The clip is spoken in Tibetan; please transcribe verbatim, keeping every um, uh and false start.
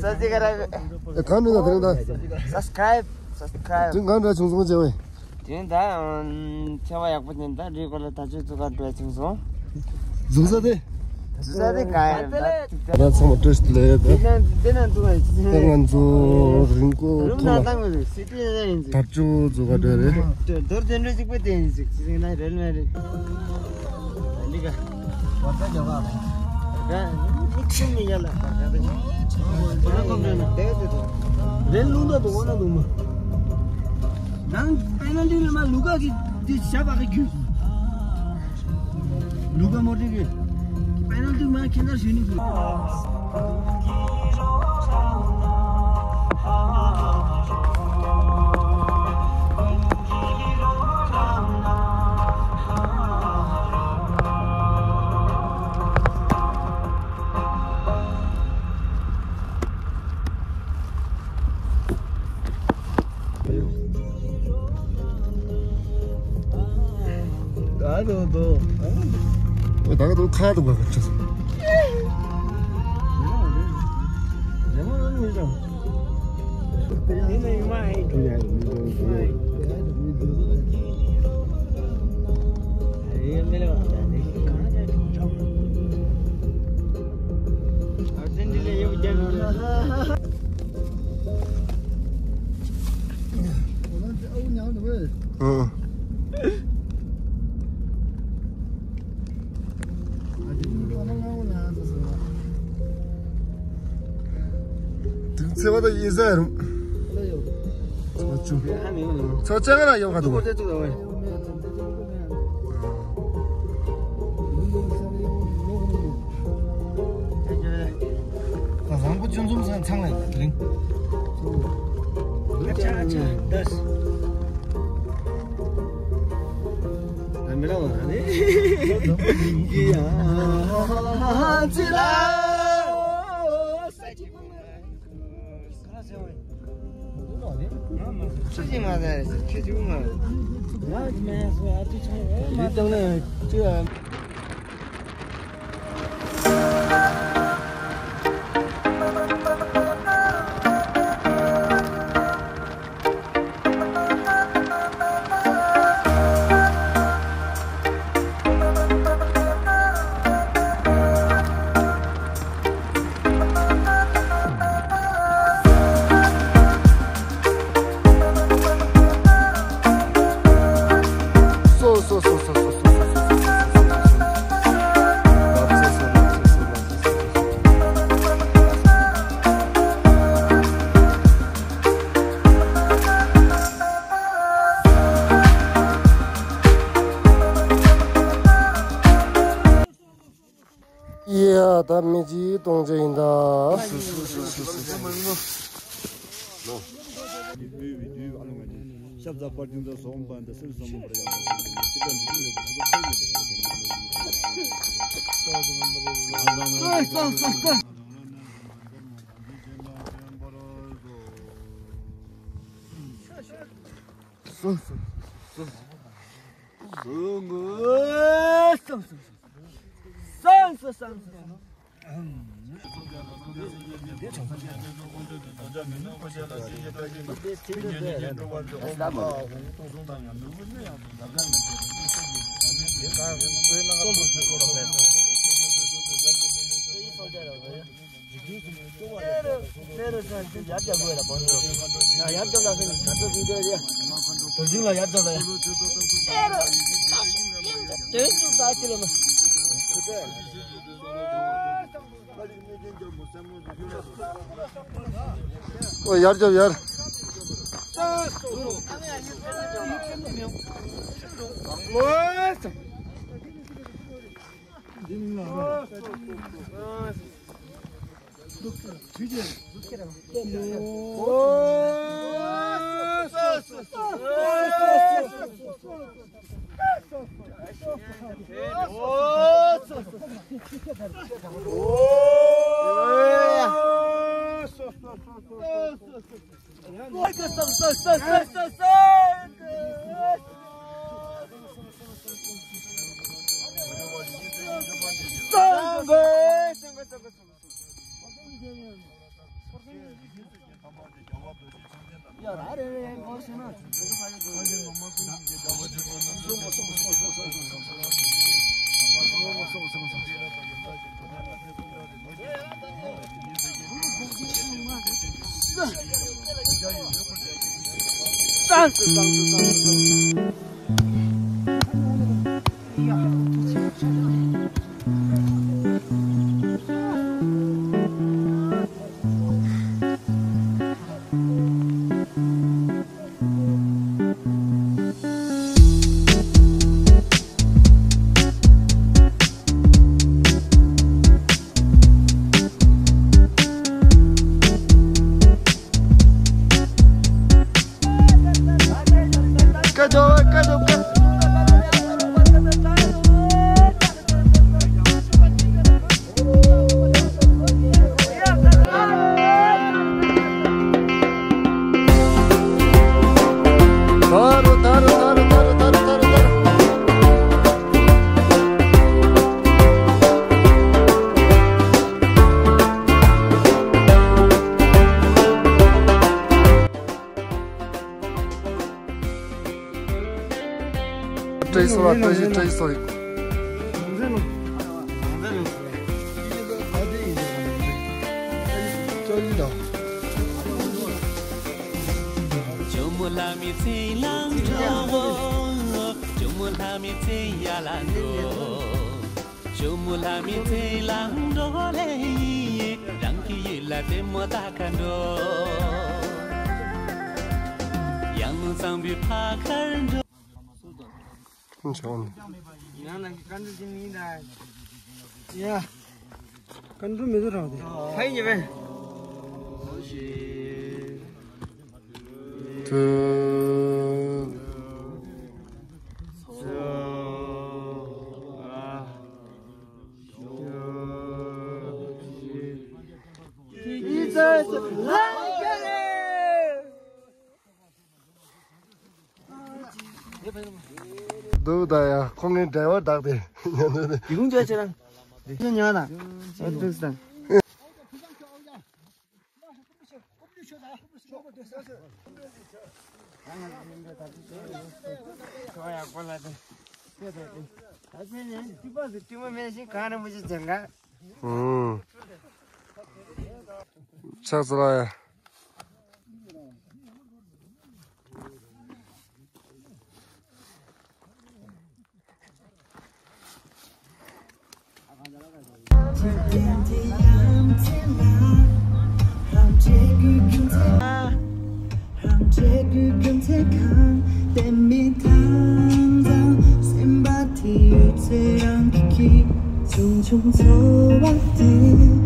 ས་ཟིག་ག་ར། ཨེ་གང་ནས་ད་དེ་རིང་ད། Subscribe, subscribe. དེ་གང་འདྲ་བྱུང་སོང་བྱས་བས། དེ་ད་ཆེ་བ་ཡག་པོ་ཅན་ད་རི་སྐོར་ལ་ད་ཆོས་ཚུགས་ག་འགྲོ་བྱུང་སོང་། འཛུགས་ས་དེ། འཛུགས་ས་དེ་ག་ཡ་རེད་ད། ད་ཚང་མ་བཀྲ་ཤིས་བདེ་ལེགས་ད། དེ་ན་དེ་ན་འདུག་ཨ། ད་ང་ཚོ་རིང་པོ་རུམ་ཐུག་ན་ལ་བཏང་བའི་སི་ཏི་ཡ་ཡིན་ཟིག་ད་ཅོ་འཛུགས་ག་འགྲོ་རེད། རྡོ་རྡོ་རྩེ་འགྲོ་གཅིག་པོ་དེ་ཡིན་ཟིག་ཅི་ཟིག་ན་རེད་མ་རེད། འདི་ག་བར་ཐག་རྒྱག་ག་ད་མིག་ཆུ་མི་ཡ་ལ་བར་ཐག་རྒྱག་ག་ཁོམ་རེད་ན་དེ་དེ་དེ་རེད་ལུང་ད་དུ་འོ་ན་དུ་མ། ནང་པེ་ན་ལི་ལ་མ་ལུ་ག་གི་འདི་ཞབས་ཨ་གི་རྒྱུ། ལུ་ག་མོ་ཏི་གི་པེ་ན་ལི་མ་ཁྱེད་ལ་ཞུ་ནི་གི། ད་དུང་དུང་། ད་ག་དུང་ཁ་དུང་ག་ཁ་ཆུ། ཨ། དུག་ཚེ་བ་དང་ཡེ་ཟ་རུང་། ཚོ་ཆུ། ཚོ་ཅག་ལ་ཡོད་ག་འདུག་ད་བཟང་པོ་ཅུང་ཙམ་ཚང་ལ་ཡོད་ད་རིང་། ཨ་ཅག་ཨ་ཅག་ད། ད་མི་ར་བ་ད་ནི། ཡི་ཡ་ཙི་ལ། ཁྱེད་ཀྱིས་མ་ཟ་རེད། ཁྱེད་ཀྱིས་མ་ཟ། ང་མེད་སོ་ཨ་ཏི་ཆང་ཨེ་མ་ཡིན་དང་ནས་ཅི་ཨ། ཡ་ད་མི་གཅིག་གཏོང་རྒྱུ་ཡིན་ད། ཨོ་ཡར་རྒྱབ་ཡར། བཀྲ་ཤིས་བདེ་ལེགས། བཀྲ་ཤིས་བདེ་ལེགས། ཇོ་མོ་ལྷ་མོའི་མཚན་ལ་འགྲོ། ཇོ་མོ་ལྷ་མོའི་མཚན་ཡར་ལ་འགྲོ། ཇོ་མོ་ལྷ་མོའི་མཚན་ལ་འགྲོ་ལེ། རང་གི་ཡུལ་ལ་ལྟད་མོ་ལྟ་ག་འགྲོ། ཡང་གཙང་པོའི་ཕ་ཁར་འགྲོ། ཡང་ན་ཀན་ཀྲུ་ཅི་མིན་ད། ཡ། ཀན་ཀྲུ་མི་འདུག་རང་དེ། ཕ་ཡི་ཉེ་བས། ཐུ། འདུག་ད་ཡ། ཁོང་གི་འབྲེལ་བ་བདག་དེ། ཉན་འདུག་དེ། དེ་ཁུངས་ཅག་ཆེ་རང་། དེ་ཉན་ན། ཨ་ཏུག་སང་། ཨུམ། ཕྱག་འཚལ་ལགས་ཡ།